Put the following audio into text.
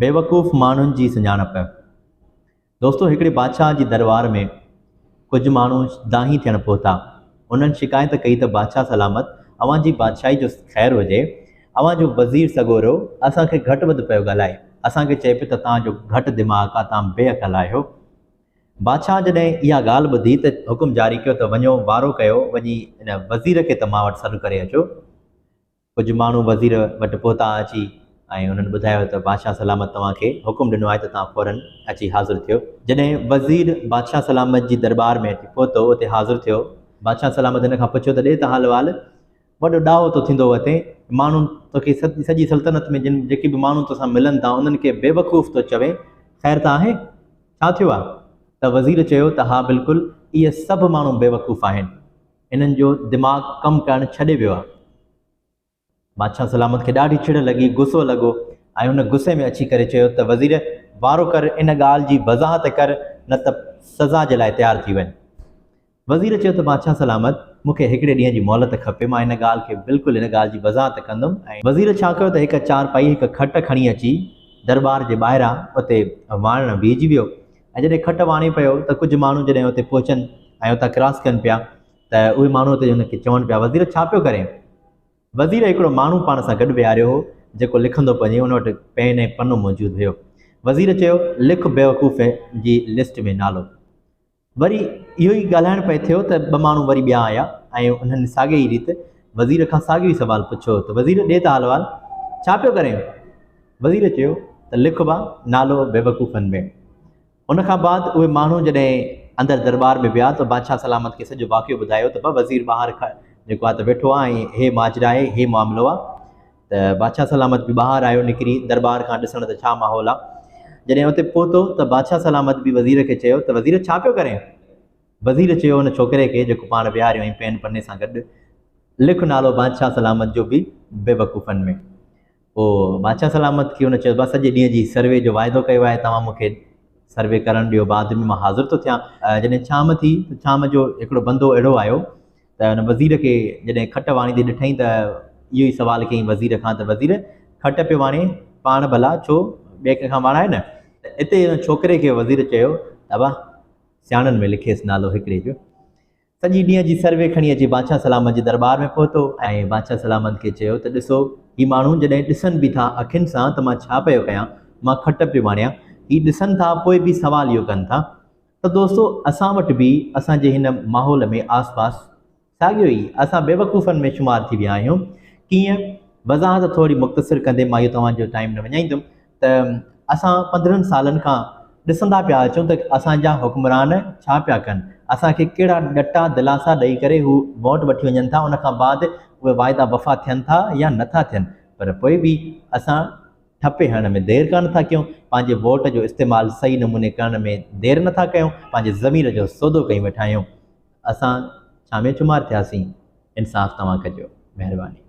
بيوقوف ماڻهن جي سڃاڻپ. دوستو هڪڙي بادشاهه جي درٻار ۾ ڪجهه ماڻهو دانهين ٿيڻ پهتا. انهن شڪايت ڪئي ته بادشاهه سلامت اوهان جي بادشاهي جو خير هجي، اوهان جو وزير سڳورو اسان کي گهٽ وڌ پيو ڳالهائي، اسان کي چئي پيو ته توهان جو گهٽ دماغ آ، توهان بي عقل آهيو. بادشاهه جڏهن اها ڳالهه ٻڌي ته حڪم جاري ڪيو ته وڃو وارو ڪيو، وڃي ان وزير کي ته مان وٽ سڏ ڪري اچو. ڪجهه ماڻهو وزير وٽ پهتا اچي ۽ انهن ٻڌايو ته بادشاهه سلامت توهان کي حڪم ڏنو آهي ته توهان فوراً اچي حاضر ٿيو. جڏهن وزير بادشاهه سلامت جي درٻار ۾ اچي پهتو، اتي حاضر ٿيو. بادشاهه سلامت هن کان پڇيو ته ڏي ته حال احوال، وڏو ڏاهو ٿو ٿيندو وتين، ماڻهو توکي سڄي سلطنت ۾ جن جيڪي به ماڻهو توسان ملن ٿا، انهن کي بيوقوف ٿو چوين، خير ته آهي؟ ڇا ٿيو آهي؟ ته وزير چيو ته ها بلڪل، اهي سڀ ماڻهو بيوقوف آهن. انهن جو دماغ ڪم ڪرڻ ڇڏي ويو آهي. بادشاهه سلامت کي ڏاڍي چڙ لڳي، غصو لڳو ۽ هن غصي ۾ اچي ڪري چيو ته وزير وارو ڪر، ان ڳالهه جي وضاحت ڪر نه ته سزا جي لاء تيار ٿي وڃ. وزير چيو ته بادشاهه سلامت مون کي هڪڙي ڏينهن جي مهلت کپي، مان ان ڳالهه کي بلڪل ان ڳالهه جي وضاحت ڪندم ۽. وزير ڇا ڪيو ته هڪ چارپائي هڪ کٽ کڻي اچي درٻار جي ٻاهران اتي واڻڻ بيهجي ويو ۽ جڏهن کٽ واڻي پيو ته ڪجهه ماڻهو جڏهن اتي پهچن ۽ اتان ڪراس ڪن پيا ته اهي ماڻهو اتي هن کي چون پيا وزير ڇا پيو ڪرين؟ وزير هڪڙو ماڻهو پاڻ سان گڏ ويهاريو هو جيڪو لکندو پڃي ان وٽ پين ۽ پنو موجود هيو. وزير چيو لک بيوقوف جي لسٽ ۾ نالو. وري اهو ئي ڳالهائڻ پئي ٿيو ته ٻه ماڻهو وري ٻيا آيا ۽ انهن ساڳي ئي ريت وزير کان ساڳيو ئي سوال پڇيو ته وزير ڏي ته حال احوال ڇا پيو ڪرين؟ وزير چيو ته لک با نالو بيوقوفن ۾. ان کان بعد اهي ماڻهو جڏهن اندر درٻار ۾ ويا ته بادشاهه سلامت کي سڄو واقعو ٻڌايو ته با وزير ٻاهر جيڪو آهي ته ويٺو آهي ۽ هي ماجرا آهي هي معاملو آهي. ته بادشاهه سلامت به ٻاهر آيو نڪري درٻار کان ڏسڻ ته ڇا ماحول آ. جڏهن اتي پهتو ته بادشاهه سلامت به وزير کي چيو ته وزير ڇا پيو ڪرين؟ وزير چيو ان ڇوڪري کي جيڪو پاڻ ويهاريو هئائين پين پني سان گڏ لک نالو بادشاهه سلامت جو به بيوقوفن ۾. پوء بادشاهه سلامت کي هن چيو بس سڄي ڏينهن جي سروي جو واعدو ڪيو آهي توهان مون کي سروي ڪرڻ ڏيو بعد ۾ مان حاضر ٿو ٿيان. جڏهن شام ٿي ته شام جو هڪڙو بندو اهڙو آيو ته ان وزير کي جڏهن کٽ واڻيندي ڏٺائين ته اهو ئي سوال ڪيائين وزير کان ته وزير کٽ پيو واڻي پاڻ ڀلا ڇو ٻئي ڪنهن کان واڻائي نه؟ ته اتي ان ڇوڪري کي وزير چيو ته ابا سياڻن ۾ لکيس نالو هڪڙي جو. سڄي ڏينهن جي سروي کڻي اچي بادشاهه سلامت جي درٻار ۾ پهتو ۽ بادشاهه سلامت کي چيو ته ڏسو هي ماڻهو جڏهن ڏسن به ٿا اکين سان ته مان ڇا پيو ڪيان مان کٽ پيو واڻيان هي ڏسن ٿا پوء به سوال اهو ڪن ٿا ته دوستو اسان وٽ به اسان جي هن ماحول ۾ آس پاس ساڳيو ئي اسان بيوقوفن ۾ شمار ٿي ويا آهيون ڪيئن وضاحت ٿوري مختصر ڪندي مان اهو توهان جو ٽائيم نه وڃائيندم ته اسان 15 سالن کان ڏسندا پيا اچون ته اسان جا حڪمران ڇا پيا ڪن اسان کي ڪهڙا ڏٽا دلاسا ڏئي ڪري هو ووٽ وٺي وڃن ٿا ان کان بعد اهي واعدا وفا ٿين ٿا يا نٿا ٿين پر پوء به اسان ٺپي هڻڻ ۾ دير ڪانه ٿا ڪيون، پنهنجي ووٽ جو استعمال صحيح نموني ڪرڻ ۾ دير نه ٿا ڪيون، پنهنجي ضمير جو سودو ڪيون ويٺا آهيون. اسان ڇا ۾ شمار ٿياسين؟ انصاف توهان ڪجو. مهرباني.